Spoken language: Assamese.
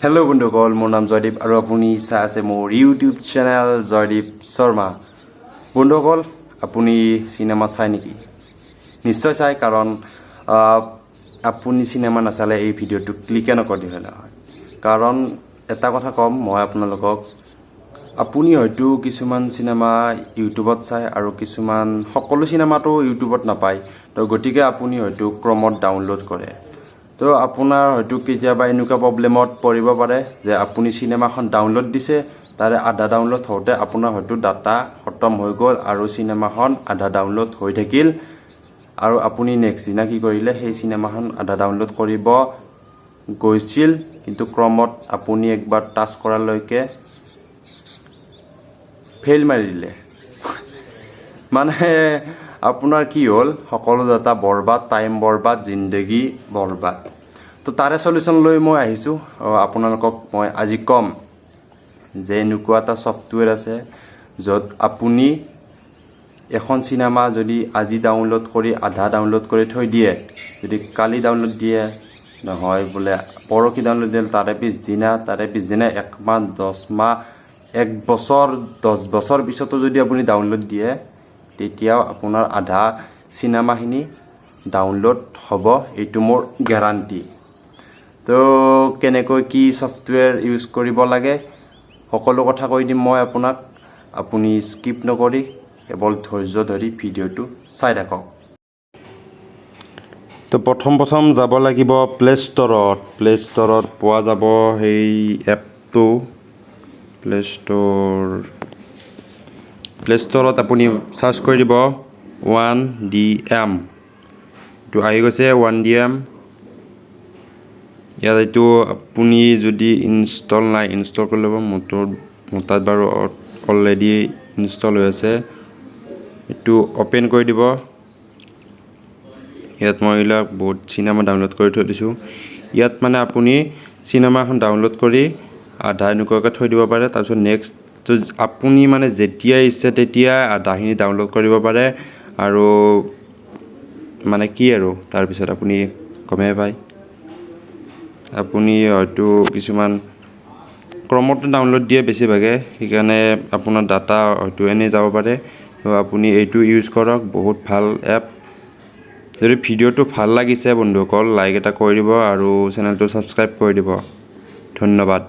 হেল্ল' বন্ধুসকল, মোৰ নাম জয়দীপ আৰু আপুনি চাই আছে মোৰ ইউটিউব চেনেল জয়দীপ শৰ্মা। বন্ধুসকল, আপুনি চিনেমা চাই নেকি? নিশ্চয় চাই, কাৰণ আপুনি চিনেমা নাচালে এই ভিডিঅ'টো ক্লিকে নকৰিলে হয়। কাৰণ এটা কথা ক'ম মই আপোনালোকক, আপুনি হয়তো কিছুমান চিনেমা ইউটিউবত চায় আৰু কিছুমান, সকলো চিনেমাটো ইউটিউবত নাপায়। তো গতিকে আপুনি হয়তো ক্ৰমত ডাউনলোড কৰে। তো আপোনাৰ হয়তো কেতিয়াবা এনেকুৱা প্ৰব্লেমত পৰিব পাৰে যে আপুনি চিনেমাখন ডাউনলোড দিছে, তাৰে আধা ডাউনলোড হওঁতে আপোনাৰ হয়তো ডাটা খতম হৈ গ'ল আৰু চিনেমাখন আধা ডাউনলোড হৈ থাকিল। আৰু আপুনি নেক্সট দিনা কি কৰিলে, সেই চিনেমাখন আধা ডাউনলোড কৰিব গৈছিল, কিন্তু ক্ৰমত আপুনি একবাৰ টাচ কৰালৈকে ফেইল মাৰি দিলে। মানে আপোনাৰ কি হ'ল? সকলো ডাটা বৰবাদ, টাইম বৰবাদ, জিন্দগী বৰবাদ। তো তাৰে চলিউশ্যন লৈ মই আহিছোঁ। আপোনালোকক মই আজি ক'ম যে এনেকুৱা এটা ছফ্টৱেৰ আছে য'ত আপুনি এখন চিনেমা যদি আজি ডাউনলোড কৰি, আধা ডাউনলোড কৰি থৈ দিয়ে, যদি কালি ডাউনলোড দিয়ে, নহয় বোলে পৰহি ডাউনলোড দিয়ে, তাৰে পিছদিনা, তাৰে পিছদিনা, একমাহ, 10 মাহ, এক বছৰ, 10 বছৰ পিছতো যদি আপুনি ডাউনলোড দিয়ে, তেতিয়াও আপোনাৰ আধা চিনেমাখিনি ডাউনলোড হ'ব। এইটো মোৰ গেৰাণ্টি। তো কেনেকৈ কি ছফ্টৱেৰ ইউজ কৰিব লাগে, সকলো কথা কৈ দিম মই আপোনাক। আপুনি স্কিপ নকৰি কেৱল ধৈৰ্য ধৰি ভিডিঅ'টো চাই থাকক। তো প্ৰথম প্ৰথম যাব লাগিব প্লে ষ্ট'ৰত। প্লে ষ্ট'ৰত পোৱা যাব সেই এপটো। প্লে ষ্ট'ৰত আপুনি চাৰ্চ কৰি দিব 1DM। এইটো আহি গৈছে 1DM। ইয়াত এইটো আপুনি যদি ইনষ্টল নাই, ইনষ্টল কৰি ল'ব। মোৰ তাত বাৰু অলৰেডি ইনষ্টল হৈ আছে। এইটো অ'পেন কৰি দিব। ইয়াত মই এইবিলাক বহুত চিনেমা ডাউনলোড কৰি থৈ দিছোঁ। ইয়াত মানে আপুনি চিনেমাখন ডাউনলোড কৰি আধা এনেকুৱাকৈ থৈ দিব পাৰে। তাৰপিছত নেক্সট আপুনি মানে যেতিয়াই ইচ্ছা তেতিয়াই আধাখিনি ডাউনলোড কৰিব পাৰে। আৰু মানে কি আৰু তাৰপিছত আপুনি গমেই পায়, আপুনি হয়তো কিছুমান ক্ৰমতে ডাউনলোড দিয়ে বেছিভাগে, সেইকাৰণে আপোনাৰ ডাটা হয়তো এনেই যাব পাৰে। তো আপুনি এইটো ইউজ কৰক, বহুত ভাল এপ। যদি ভিডিঅ'টো ভাল লাগিছে বন্ধুসকল, লাইক এটা কৰি দিব আৰু চেনেলটো ছাবস্ক্ৰাইব কৰি দিব। ধন্যবাদ।